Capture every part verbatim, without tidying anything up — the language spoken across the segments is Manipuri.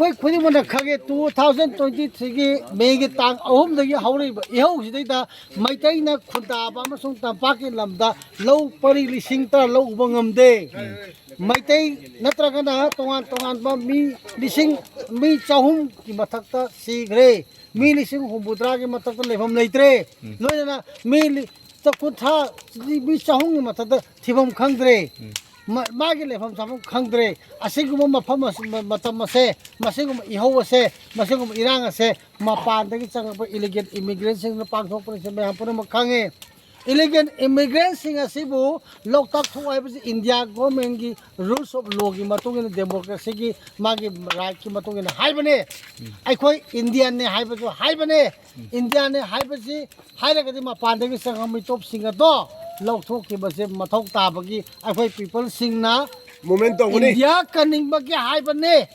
ꯑꯩꯈꯣꯏ ꯈꯨꯗꯤꯡꯃꯛꯅ ꯈꯪꯉꯦ, ꯇꯨ ꯊꯥꯎꯖꯟ ꯇ꯭ꯋꯦꯟꯇꯤ ꯊ꯭ꯔꯤꯒꯤ ꯃꯦꯒꯤ ꯇꯥꯡ ꯑꯍꯨꯝꯗꯒꯤ ꯍꯧꯔꯛꯏꯕ ꯏꯍꯧꯁꯤꯗꯩꯗ ꯃꯩꯇꯩꯅ ꯈꯨꯟꯗꯥꯕ ꯑꯃꯁꯨꯡ ꯇꯝꯄꯥꯛꯀꯤ ꯂꯝꯗ ꯂꯧ ꯄꯔꯤ ꯂꯤꯁꯤꯡ ꯇꯔꯥ ꯂꯧ ꯎꯕ ꯉꯝꯗꯦ꯫ ꯃꯩꯇꯩ ꯅꯠꯇ꯭ꯔꯒꯅ ꯇꯣꯉꯥꯟ ꯇꯣꯉꯥꯟꯕ ꯃꯤ ꯂꯤꯁꯤꯡ, ꯃꯤ ꯆꯍꯨꯝꯒꯤ ꯃꯊꯛꯇ ꯁꯤꯈ꯭ꯔꯦ꯫ ꯃꯤ ꯂꯤꯁꯤꯡ ꯍꯨꯝꯐꯨꯇꯔꯥꯒꯤ ꯃꯊꯛꯇ ꯂꯩꯐꯝ ꯂꯩꯇ꯭ꯔꯦ꯫ ꯂꯣꯏꯅꯅ ꯃꯤ ꯂꯤ-, ꯆ-, ꯀꯨꯟꯊ꯭ꯔꯥ, ꯃꯤ ꯆꯍꯨꯝꯒꯤ ꯃꯊꯛꯇ ꯊꯤꯐꯝ ꯈꯪꯗ꯭ꯔꯦ꯫ ꯃꯥꯒꯤ ꯂꯩꯐꯝ ꯆꯥꯐꯝ ꯈꯪꯗ꯭ꯔꯦ꯫ ꯑꯁꯤꯒꯨꯝꯕ ꯃꯐꯝ ꯑꯁꯤ, ꯃ-, ꯃꯇꯝ ꯑꯁꯦ, ꯃꯁꯤꯒꯨꯝꯕ ꯏꯍꯧ ꯑꯁꯦ, ꯃꯁꯤꯒꯨꯝꯕ ꯏꯔꯥꯡ ꯑꯁꯦ ꯃꯄꯥꯟꯗꯒꯤ ꯆꯪꯉꯛꯄ ꯏꯂꯤꯒꯦꯜ ꯏꯃꯤꯒ꯭ꯔꯦꯟꯁꯤꯡꯅ ꯄꯥꯡꯊꯣꯛꯄꯅꯤ, ꯁꯤ ꯃꯌꯥꯝ ꯄꯨꯝꯅꯃꯛ ꯈꯪꯉꯦ꯫ ꯏꯂꯤꯒꯦꯜ ꯏꯃꯤꯒ꯭ꯔꯦꯟꯁꯤꯡ ꯑꯁꯤꯕꯨ ꯂꯣꯛꯇꯥꯛ ꯊꯣꯛ ꯍꯥꯏꯕꯁꯤ ꯏꯟꯗꯤꯌꯥ ꯒꯣꯔꯃꯦꯟꯒꯤ ꯔꯨꯜꯁ ꯑꯣꯐ ꯂꯣꯒꯤ ꯃꯇꯨꯡ ꯏꯟꯅ, ꯗꯦꯃꯣꯀ꯭ꯔꯦꯁꯤꯒꯤ ꯃꯥꯒꯤ ꯔꯥꯏꯠꯀꯤ ꯃꯇꯨꯡ ꯏꯟꯅ ꯍꯥꯏꯕꯅꯦ꯫ ꯑꯩꯈꯣꯏ ꯏꯟꯗꯤꯌꯟꯅꯦ ꯍꯥꯏꯕꯁꯨ ꯍꯥꯏꯕꯅꯦ꯫ ꯏꯟꯗꯤꯌꯥꯅꯦ ꯍꯥꯏꯕꯁꯤ ꯍꯥꯏꯔꯒꯗꯤ ꯃꯄꯥꯟꯗꯒꯤ ꯆꯪꯉꯛꯄ ꯃꯤꯇꯣꯞꯁꯤꯡ ꯑꯗꯣ ꯂꯧꯊꯣꯛꯈꯤꯕꯁꯦ ꯃꯊꯧ ꯇꯥꯕꯒꯤ ꯑꯩꯈꯣꯏ ꯄꯤꯄꯜꯁꯤꯡꯅ ꯃꯨꯚꯃꯦꯟ ꯇꯧꯒꯅꯤ꯫ ꯏꯟꯗꯤꯌꯥ ꯀꯟꯅꯤꯡꯕꯒꯤ ꯍꯥꯏꯕꯅꯦ꯫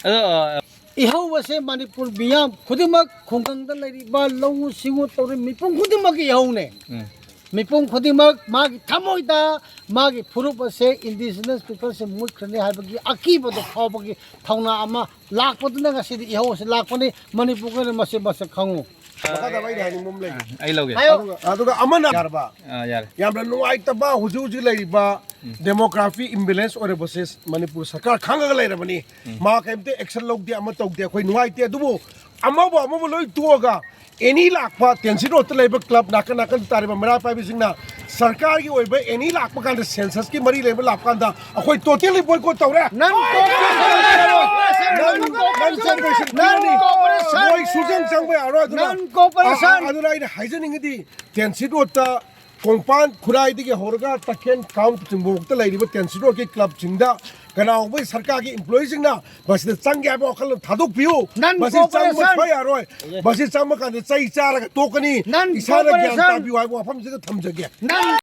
ꯑꯗꯣ, ꯑ, ꯏꯍꯧ ꯑꯁꯦ ꯃꯅꯤꯄꯨꯔ ꯃꯤꯌꯥꯝ ꯈꯨꯗꯤꯡꯃꯛ, ꯈꯨꯡꯒꯪꯗ ꯂꯩꯔꯤꯕ, ꯂꯧꯎ ꯁꯤꯡꯎ ꯇꯧꯔꯤꯕ ꯃꯤꯄꯨꯝ ꯈꯨꯗꯤꯡꯃꯛꯀꯤ ꯏꯍꯧꯅꯦ꯫ ꯎꯝ꯫ ꯃꯤꯄꯨꯝ ꯈꯨꯗꯤꯡꯃꯛ ꯃꯥꯒꯤ ꯊꯃꯣꯏꯗ ꯃꯥꯒꯤ ꯐꯨꯔꯨꯞ ꯑꯁꯦ, ꯏꯟꯗꯤꯖꯤꯅꯁ ꯄꯤꯄꯜꯁꯦ ꯃꯨꯠꯈ꯭ꯔꯅꯤ ꯍꯥꯏꯕꯒꯤ ꯑꯀꯤꯕꯗꯣ ꯐꯥꯎꯕꯒꯤ ꯊꯧꯅꯥ ꯑꯃ ꯂꯥꯛꯄꯗꯨꯅ ꯉꯁꯤꯗꯤ ꯏꯍꯧ ꯑꯁꯤ ꯂꯥꯛꯄꯅꯤ꯫ ꯃꯅꯤꯄꯨꯔꯒꯤ ꯑꯣꯏꯅ ꯃꯁꯤ ꯃꯁꯛ ꯈꯪꯉꯨ꯫ ꯃꯈꯥ ꯇꯥꯕ ꯑꯩꯅ ꯍꯥꯏꯅꯤꯡꯕ ꯑꯃ ꯂꯩ꯫ ꯑ, ꯑꯩ ꯂꯧꯒꯦ꯫ ꯍꯥꯏꯌꯣ꯫ ꯑꯗꯨꯒ, ꯑꯗꯨꯒ ꯑꯃꯅ ꯌꯥꯔꯕ? ꯑ, ꯌꯥꯔꯦ꯫ ꯌꯥꯝꯅ ꯅꯨꯡꯉꯥꯏꯇꯕ ꯍꯧꯖꯤꯛ ꯍꯧꯖꯤꯛ ꯂꯩꯔꯤꯕ ꯎꯝ꯫ ꯗꯦꯃꯣꯒ꯭ꯔꯥꯐꯤ ꯏꯝꯕꯦꯂꯦꯟꯁ ꯑꯣꯏꯔꯕꯁꯦ ꯃꯅꯤꯄꯨꯔ ꯁꯔꯀꯥꯔ ꯈꯪꯉꯒ ꯂꯩꯔꯕꯅꯤ꯫ ꯎꯝ꯫ ꯃꯥ ꯀꯩꯝꯇ ꯑꯦꯛꯁꯟ ꯂꯧꯗꯦ, ꯑꯃ ꯇꯧꯗꯦ꯫ ꯑꯩꯈꯣꯏ ꯅꯨꯡꯉꯥꯏꯇꯦ꯫ ꯑꯗꯨꯕꯨ ꯑꯃꯕꯨ ꯑꯃꯕꯨ ꯂꯣꯏ ꯇꯣꯛꯑꯒ ꯑꯦꯅꯤ ꯂꯥꯛꯄ ꯇꯦꯟꯁꯤꯟ ꯔꯣꯗꯇ ꯂꯩꯕ ꯀ꯭ꯂꯕ ꯅꯥꯀꯟ ꯅꯥꯀꯟꯗ ꯇꯥꯔꯤꯕ ꯃꯩꯔꯥ ꯄꯥꯏꯕꯤꯁꯤꯡꯅ ꯁꯔꯀꯥꯔꯒꯤ ꯑꯣꯏꯕ ꯑꯦꯅꯤ ꯂꯥꯛꯄ ꯀꯥꯟꯗ, ꯁꯦꯟꯁꯁꯀꯤ ꯃꯔꯤ ꯂꯩꯕ ꯂꯥꯛꯄ ꯀꯥꯟꯗ ꯑꯩꯈꯣꯏ ꯇꯣꯇꯦꯜꯂꯤ ꯕꯣꯏꯀꯣꯠ ꯇꯧꯔꯦ꯫ ꯅꯟ ꯀꯣꯑꯣꯄꯔꯦꯁꯟ! ꯅꯟ, ꯅꯟ ꯀꯣꯑꯣꯄꯔꯦꯁꯟ! ꯅꯟ ꯀꯣꯑꯣꯄꯔꯦꯁꯟ! ꯃꯣꯏ ꯁꯨꯡꯆꯪ ꯆꯪꯕ ꯌꯥꯔꯣꯏ꯫ ꯑꯗꯨꯅ, ꯅꯟ ꯀꯣꯑꯣꯄꯔꯦꯁꯟ! ꯑ-, ꯑꯗꯨꯅ ꯑꯩꯅ ꯍꯥꯏꯖꯅꯤꯡꯉꯤꯗꯤ, ꯇꯦꯟꯁꯤꯟ ꯔꯣꯗꯇ ꯀꯣꯡꯄꯥꯟ ꯈꯨꯔꯥꯏꯗꯒꯤ ꯍꯧꯔꯒ ꯇꯈꯦꯜ ꯀꯥꯡ ꯆꯤꯡꯕꯐꯥꯎꯗ ꯂꯩꯔꯤꯕ ꯇꯦꯟꯁꯤꯟ ꯔꯣꯗꯀꯤ ꯀ꯭ꯂꯕꯁꯤꯡꯗ ꯀꯅꯥꯒꯨꯝꯕ ꯁꯔꯀꯥꯔꯒꯤ ꯏꯝꯄ꯭ꯂꯣꯌꯤꯁꯤꯡꯅ ꯃꯁꯤꯗ ꯆꯪꯒꯦ ꯍꯥꯏꯕ ꯋꯥꯈꯜꯂꯣꯟ ꯊꯥꯗꯣꯛꯄꯤꯌꯨ꯫ ꯅꯟ ꯃꯁꯤ ꯆꯪꯕ ꯀꯣꯑꯣꯄꯔꯦꯁꯟ! ꯁꯨꯡꯌꯥ ꯌꯥꯔꯣꯏ꯫ ꯃꯁꯤ ꯆꯪꯕ ꯀꯥꯟꯗ ꯆꯩ ꯆꯥꯔꯒ ꯇꯣꯛꯀꯅꯤ꯫ ꯅꯟ ꯏꯁꯥꯅ ꯒ꯭ꯌꯥꯟ ꯀꯣꯑꯣꯄꯔꯦꯁꯟ! ꯇꯥꯕꯤꯌꯨ ꯍꯥꯏꯕ ꯋꯥꯐꯝꯁꯤꯗ ꯊꯝꯖꯒꯦ꯫ ꯅꯟ